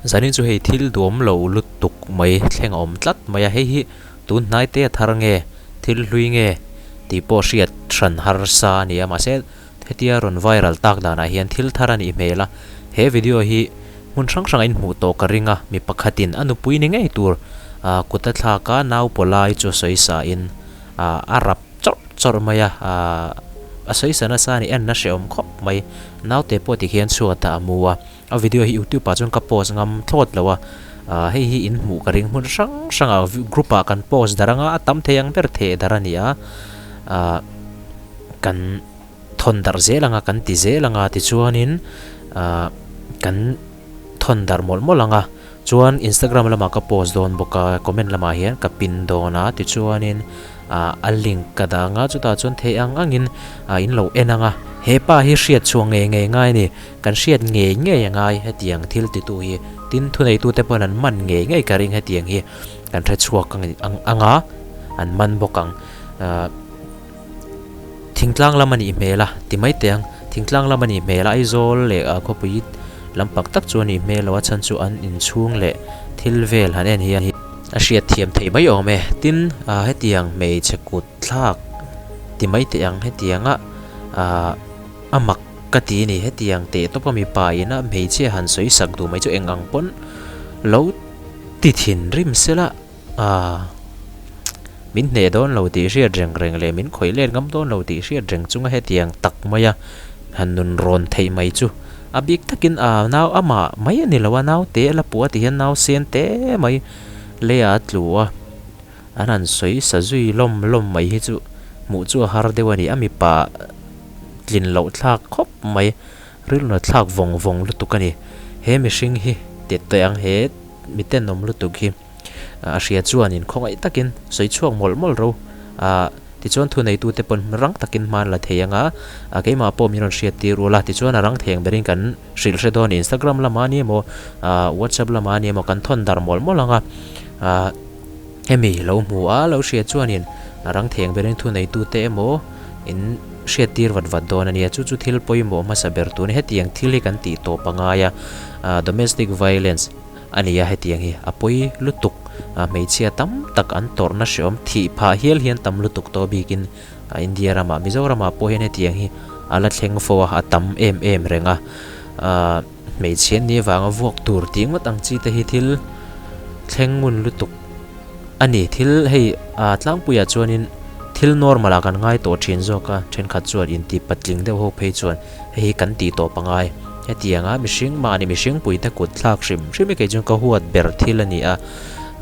Zanin chu hei thil duam lo lutuk mai thleng a awm tlat mai a, hei hi tun hnai te a thar nge thil hlui nge tih pawh hriat hran harsa a ni a, mahse hetia rawn viral tak danah hian thil thar a nih hmel a, he video hi hmun hrang hrangah in hmuh tawh ka ring a, mi pakhatin a nupui ni ngei tur ah kut a thlak a, nau pawlai chu a sawi sa in ah a rap chawrh chawrh mai a, ah a sawi sa nasa a ni en a hrehawm khawp mai, naute pawh tikhian chhuatah a mu a. A video hi youtube ah chuan ka post ngam thlawt lo a, ah hei hi in hmuh ka ring hmun hrang hrang ah group ah kan post darh anga a tam thei ang ber theh darh a ni a, ah kan thawn darh zel anga kan ti zel anga tichuanin ah kan thawn darh mawlh mawlh anga chuan instagram lamah ka post dawn bawk a comment lamah hian ka pin dawn a tichuanin ah a link ka dah anga chutah chuan theih ang angin ah in lo en anga hepa hi hriat chhuah ngei ngei ngai a ni. Kan hriat ngei ngei a ngai hetiang thil titu hi, tin thuneitute pawhin an man ngei ngei ka ring hetiang hi kan hre chhuak ang a, an man bawk ang. Ahh thingtlang lam a nih hmel a ti mai teh ang, thingtlang lam a nih hmel a Aizawl leh khawpui lampang tak chu a nih hmel lo a chhan chu an inchhung leh thil vel han en hian a hriat thiam theih mai awm e. Tin ahh hetiang hmeichhe kut thlak ti mai teh ang hetianga ahh a mak Ka ti ni, hetiang teh tawpa mipa ina hmeichhia han sawi sak duh mai chu eng ang pawn lo ti thinrim sela aah min hneh dawn lo tih hriat reng reng leh min khawih let ngam dawn lo tih hriat reng chunga hetiang tak maia han nun rawn theih mai chu a bik takin aah nau amah mai a ni lo a, nau te a la puh a ti hian nau sen te mai lei ah a tlu a, an han sawi sa zui lawm lawm mai hi chu hmuh chu a har deuh a ni, a mipa. tlin loh thlak khawp mai, rilru thlak vawng vawng lutuk a ni. He mihring hi tet tawih ang he mi tenawm lutuk hi a hria chuanin khawngaih takin sawi chhuak mawlh mawlh ro a, tichuan thuneitute pawn rang takin hma an la thei ang a, keimah pawh min rawn hriat tir ula tichuan a rang thei ang berin kan hrilh hre dawn a ni. Instagram lamah a ni emaw WhatsApp lamah a ni emaw kan thawn darh mawlh mawlh ang a, hemi lo hmu a lo hria chuanin a rang thei ang berin thuneitute emaw In hriattir vat vat dawn a nia, chu chu thil pawimawh hmasa ber tur a ni. Hetiang thil hi kan tih tawp a ngai a, domestic violence a ni a hetiang hi a pawi lutuk, hmeichhia tam tak an tawrhna hreawm thih phah hial hian tam lutuk tawh bikin India ramah Mizoramah pawh hian hetiang hi a la thleng fo a, a tam em em reng a, hmeichhia ni avanga vuak tur tih ngawt ang chi te hi thil thleng ngun lutuk. A ni, thil hei ah tlangpuiah chuanin thil normal ah kan ngai tawh thin zawk a, thenkhat chuan inti patling deuh ho phei chuan hei hi kan tih tawp a ngai. Hetiang a mihring mahni mihring puite kut thlak hrim hrim hi kei chuan ka huat ber thil a ni a,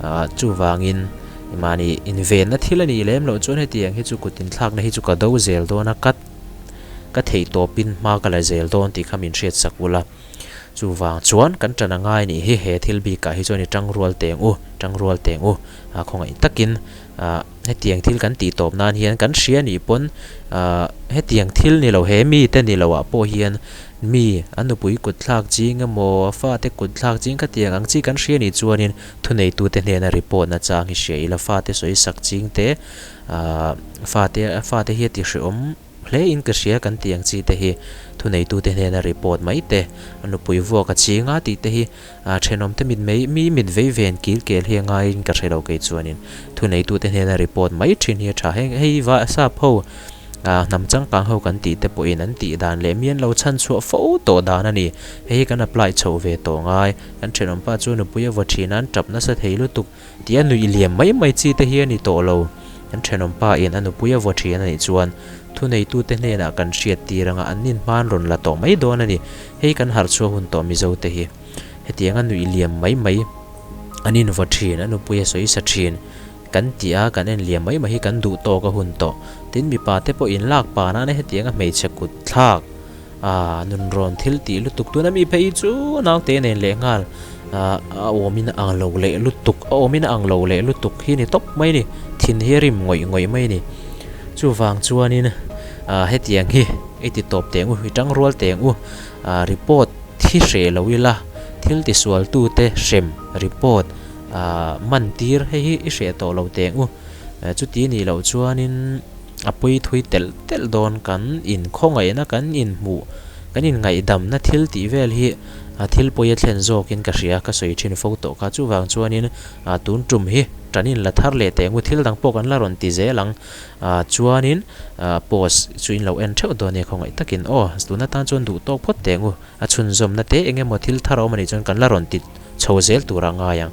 ah chuvangin mahni invenna thil a nih lem loh chuan hetiang hi chu kut inthlakna hi chu ka do zel dawn a, ka ka theih tawpin hma ka la zel dawn tih kha min hriatsak ula. Chuvang chuan kan ṭan a ngai nih hi he thil bikah hi chuan i ṭangrual teng u, ṭangrual teng u. A khawngaih takin ah hetiang thil kan tih tawp nan hian kan hria nih pawn ah hetiang thil ni lo he mite ni loah pawh hian mi a nupui kut thlak ching emaw a fate kut thlak ching khatiang ang chi kan hria nih chuanin thuneitute hnena report na chang hi hria ila fate sawi sak ching te ah fate fate hi a ti hrehawm. Hle in ka hria kan tih ang chi te hi thuneitute hnena report mai te, a nupui vuak a ching a tih te hi thenawm te mit mei mi mit vei ven kil kel hi a ngaiin ka hre lo kei chuanin thuneitute hnena report mai thin hi a tha. Heng hei va sap ho hnam changkang ho kan tih te pawhin an tih dan leh mi an lo chhan chhuah fo tawh dan a ni. Hei hi kan apply chho ve tawh ngai. Kan thenawm pa chu nupui a vaw thin a an tap nasa thei lutuk. Tih a nuih liam mai mai chi te hi a ni tawh lo. Kan thenawm pa in a nupui a vaw thin a nih chuan thuneitute hnenah kan hriat tir anga an nin hma an rawn la tawh mai dawn a ni. Hei kan harh chhuah hun tawh Mizo te hi. Hetiang a nuih liam mai mai an in vaw thin, a nupui a sawi sa thin kan tih a kan en liam mai mai hi kan duh tawk a hun tawh. Tin mipa te pawh in lak pa nana hetiang a hmeichhe kut thlak a nunrawn thil tih lutuk tuna mi phei chu naute nen leh nghal ah a awmin a ang lo leh lutuk a awmin a ang lo leh lutuk hi ni tawp mai a ni thin hi a rim ngawih ngawih mai a ni chuvang chuanin ah hetiang hi i ti tawp teh ang u i tang rual teh ang u ah report thi hreh lo ila thil tisual tute hrem report ah man tir hei hi i hreh tawh lo teh ang u chuti nih loh chuanin. A pui thui telh telh dawn kan inkhawngaihna kan inhmuh Kan inngaihdamna thil tih vel hi thil pawi a thlen zawkin ka hria, ka sawi thin fo tawh kha. Chuvang chuanin tun tum hi tan in la thar leh teh ngu thil dang pawh kan la rawn ti zel ang. Chuanin post chu in lo en theuh dawn nia khawngaih takin aw. Tun atan chuan duh tawk phawt teh ngu. A chhunzawmna te eng emaw thil thar a awm a nih chuan kan la rawn ti chho zel tur a ngai ang.